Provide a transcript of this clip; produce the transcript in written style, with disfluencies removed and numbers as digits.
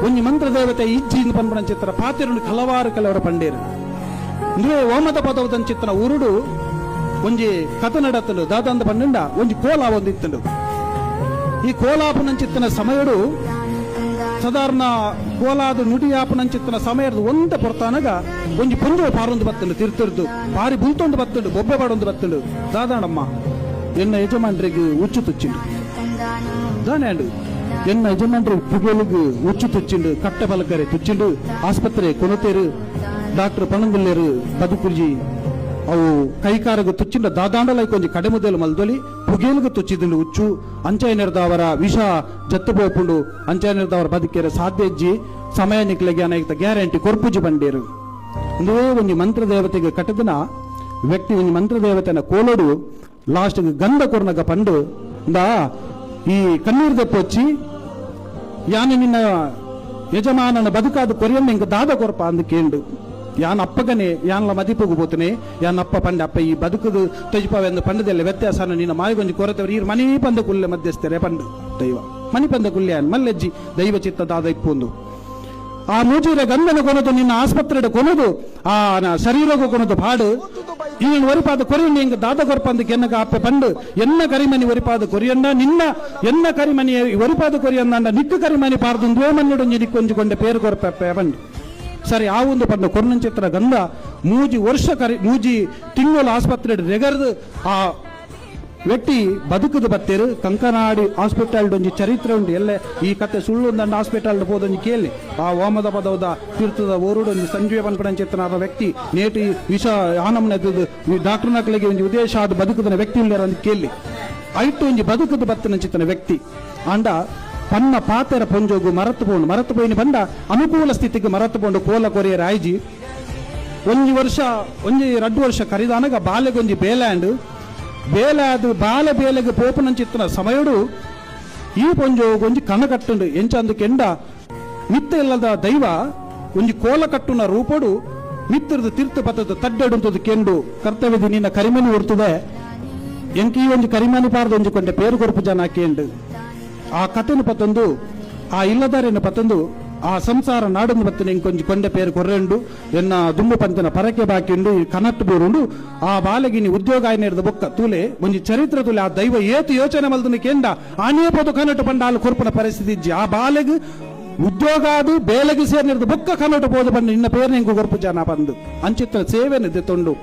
ಒಂಜಿ ಮಂತ್ರ ದೇವತೆ ಇಜ್ಜಿ ಪನ್ಪುನ ಚಿತ್ರ ಪಾತೆರುಂಡು ಹಲವಾರು ಕೆಲವರು ಪಂಡೇರು. ಇಂದುವೆ ಓಮದ ಪದವದನ್ ಚಿತ್ರ ಉರುಡು ಒಂಜಿ ಕಥ ನಡತುಂಡು. ದಾದಂದ ಪಂಡ ಒಂಜಿ ಕೋಲ ಒಂದಿತ್ತುಂಡು. ಈ ಕೋಲಾಪುನಂಚಿತ್ತಿನ ಸಮಯಡು ಸಾಧಾರಣ ಕೋಲಾದ ನುಡಿಯಾಪುನಂಚಿತ್ತಿನ ಸಮಯದ ಒಂದ ಪೊರ್ತಾನಗ ಒಂಜಿ ಪೊಂಜೋ ಪಾರೊಂದು ಬತ್ತುಂಡು, ತಿರ್ತುರ್ದು ಪಾರಿ ಬುಲ್ತೊಂದು ಬತ್ತುಂಡು, ಬೊಬ್ಬೆ ಪಾಡೊಂದು ಬತ್ತುಂಡು. ದಾದಾಣಮ್ಮ ಎನ್ನ ಯಜಮಾನ್ರಿಗೆ ಉಚ್ಚು ತುಚ್ಚಿಂಡು, ದಾನ್ಯಾಂಡು ಎನ್ನ ಯಜಮಾನ್ರಿಗೆ ಪುಗೆಲಿಗೆ ಉಚ್ಚು ತುಚ್ಚಿಂಡು, ಕಟ್ಟೆ ಬಲಕರೆ ತುಚ್ಚಿಂಡು, ಆಸ್ಪತ್ರೆ ಕೊನತೇರು, ಡಾಕ್ಟರ್ ಪಣಂಗುಲ್ಲೇರು ಬದುಕುರ್ಜಿ, ಅವು ಕೈಕಾರಗ ತುಚ್ಚಿಂಡ ದಾದಾಂಡಲೈಕ್ ಒಂಜಿ ಕಡೆಮುದೆಲು ಮಲ್ದೊಲಿ, ಪುಗೇಲ್ಗ್ ತುಚ್ಚಿದಿಂಡು ಉಚ್ಚು, ಅಂಚಾಯನೆರ್ದವರ ವಿಷ ಜತ್ತು ಪೋಪುಂಡು, ಅಂಚಾಯನೆರ್ದವರ ಬದುಕೇರ ಸಾಧ್ಯ ಇಜ್ಜಿ, ಸಮಯ ನಿಕ್ಲೆಗೆ ಅನೇಕ ಗ್ಯಾರಂಟಿ ಕೊರ್ಪುಜಿ ಬಂಡೇರು. ಇಂದುವೇ ಒಂಜಿ ಮಂತ್ರ ದೇವತೆಗೆ ಕಟ್ಟದನ ವ್ಯಕ್ತಿ ಒಂಜಿ ಮಂತ್ರ ದೇವತೆನ ಕೋಲೋಡು ಲಾಸ್ಟ್ ಗಂಧ ಕೊರ್ನಗ ಪಂಡು ಇಂದಾ ಈ ಕಣ್ಣೀರ್ ದೆಪ್ಪೊಚ್ಚಿ ಯಾನೆ ನಿನ್ನ ಯಜಮಾನನ ಬದುಕಾದ ಕೊರಿಯನ್ನ ಇಂಕ ದಾದ ಕೊರ್ಪ ಅಂದ್ ಕೇಂಡು. ಯಾನ್ ಅಪ್ಪಗನೆ ಯಾನ್ಲ ಮದಿಪುಗು ಪೋತನೆ, ಯಾನ್ ಅಪ್ಪ ಪಂಡೆ ಅಪ್ಪ ಈ ಬದುಕುದು ತಜ್ಪಾವೆಂದು ಪಂಡದೆಲ್ಲ ವ್ಯತ್ಯಾಸನ ನಿನ್ನ ಮಾಯಗೊಂಜಿ ಕೊರತೆವರು ಈರ್ ಮನಿ ಪಂದ ಕುಲ್ಲೆ ಮಧ್ಯಸ್ಥರೆ ಪಂಡು ದೈವ ಮನಿ ಪಂದ ಕುಲ್ಲೆ ಮಲ್ಲೆಜ್ಜಿ ದೈವ ಚಿತ್ತ ದಾದ ಇಪ್ಪೊಂದು ಆ ಮೂಜಿರ ಗಂಧನ ಕೊನದು ನಿನ್ನ ಆಸ್ಪತ್ರೆಡೆ ಕೊನದು ಆ ಶರೀರಗೂ ಕೊನದು ಪಾಡು ಈ ಒರಿಪಾದ ಕೊರಿಯಣ್ಣ ಇಂಕ ದಾದ ಕೊರ್ಪ ಅಂದ ಕೆನ್ನಗ ಅಪ್ಪೆ ಪಂಡು ಎನ್ನ ಕರಿಮನಿ ಒರಿಪಾದ ಕೊರಿಯಣ್ಣ ನಿನ್ನ ಎನ್ನ ಕರಿಮನಿ ಒರಿಪಾದ ಕೊರಿಯಣ್ಣ ನಿಕ್ಕು ಕರಿಮನಿ ಪಾರ್ದು ಮನ್ನಿಡೊಂಜಿ ನಿಕ್ಕೊಂಜಿ ಪೇರು ಕೊರ್ಪ ಅಪ್ಪೆ ಪಂಡು. ಸರಿ ಆ ಒಂದು ಪಂಡ ಕೊರ್ನಂಚಿತ್ರ ಗಂಧ ಮೂಜಿ ವರ್ಷ ಕರಿ ಮೂಜಿ ತಿಂಗಳು ಆಸ್ಪತ್ರೆ ರೆಗರ್ದು ಆ ವ್ಯಕ್ತಿ ಬದುಕುದು ಬತ್ತೇರು. ಕಂಕನಾಡಿ ಹಾಸ್ಪಿಟಲ್ ಒಂಜಿ ಚರಿತ್ರೆ ಉಂಟು, ಎಲ್ಲೆ ಈ ಕತೆ ಸುಳ್ಳು ಒಂದಂಡ ಹಾಸ್ಪಿಟಲ್ ಪೋದೊಂಜಿ ಕೇಳಿ ಆ ಓಮದ ಪದವದ ತೀರ್ಥದ ಓರುಡೊಂಜಿ ಸಂಜೀವ ಪನ್ಪಣಂಚಿತ್ರನಾದ ವ್ಯಕ್ತಿ ನೇಟಿ ವಿಷ ಆನಮನ ಡಾಕ್ಟರ್ ನಕಲಿಗೆ ಒಂಜಿ ಉದ್ದೇಶ ಆದ ಬದುಕುದನ ವ್ಯಕ್ತಿ ಉಳ್ಳಾರ ಅಂತ ಕೇಳಿ ಐಟು ಒಂಜಿ ಬದುಕುದು ಬತ್ತನಂಚಿತ್ತನ ವ್ಯಕ್ತಿ ಆಂಡ ಪನ್ನ ಪಾತೆರ ಪೊಂಜೋಗು ಮರತು ಪೋಂಡು ಮರತು ಪೋಯಿನ ಬಂದ ಅನುಕೂಲ ಸ್ಥಿತಿಗೆ ಮರತು ಪೋಂಡು ಕೋಲ ಕೊರಿಯರ್ ಆಯ್ಜಿ ಒಂಜಿ ವರ್ಷ ಒಂಜಿ ರಡ್ಡು ವರ್ಷ ಕರಿದಾನಗ ಬಾಲೆಗೊಂಜಿ ಬೇಲ್ಯಾಂಡ್ ಬೇಲೆ ಅದು ಬಾಲೆ ಬೇಲೆಗೆ ಪೋಪುನಂಚಿತ್ತನ ಸಮಯಡು ಈ ಪೊಂಜೋಗು ಒಂಜಿ ಕಣ ಕಟ್ಟುಂಡು. ಎಂಚಂದು ಕೆಂಡ ಮಿತ್ತ ಇಲ್ಲದ ದೈವ ಒಂಜಿ ಕೋಲ ಕಟ್ಟುನ ರೂಪಡು ಮಿತ್ರದು ತೀರ್ಥ ಪತ್ತದ ತಡ್ಡೆಡುಂತದ್ದು ಕೆಂಡು ಕರ್ತವ್ಯದ ನಿನ್ನ ಕರಿಮನಿ ಹೊರ್ತದೆ ಎಂಕಿ ಒಂಜಿ ಕರಿಮನಿ ಪಾರ್ದು ಒಂಜಿ ಕೊಂಡೆ ಪೇರು ಕೊರ್ಪು ಜನ ಕೇಂಡು. ಆ ಕಥೆನು ಪತ್ತೊಂದು ಆ ಇಲ್ಲದಾರೇನು ಪತ್ತೊಂದು ಆ ಸಂಸಾರ ನಾಡೊಂದು ಬತ್ತನೆ ಇಂಕೊಂಜಿ ಕೊಂಡೆ ಪೇರು ಕೊರ್ರೆಂಡು ಎನ್ನ ದುಂಬು ಪಂತನ ಪರಕೆ ಬಾಕಿ ಉಂಡು ಕನಟ್ಟು ಬೂರುಂಡು ಆ ಬಾಲಗಿನಿ ಉದ್ಯೋಗ ಆಯ್ನೇರ್ದ ಬೊಕ್ಕ ತೂಲೆ ಒಂಜಿ ಚರಿತ್ರೆ ತೂಲೆ ಆ ದೈವ ಏತು ಯೋಚನೆ ಮಲ್ದನ ಕೇಂಡ ಆನೇ ಪೋದು ಕನಟು ಪಂಡ ಆಲು ಕೊರ್ಪುನ ಪರಿಸ್ಥಿತಿ ಇಜ್ಜಿ. ಆ ಬಾಲೆಗ್ ಉದ್ಯೋಗ ಅದು ಬೇಲೆಗೆ ಸೇರಿದ ಬೊಕ್ಕ ಕನಟು ಪೋದು ಪಂಡ ನಿನ್ನ ಪೇರ್ನ ಇಂಕು ಕೊರ್ಪು ಜನ ಬಂದು ಅಂಚಿತ್ರ ಸೇವೆನ ತೊಂಡು.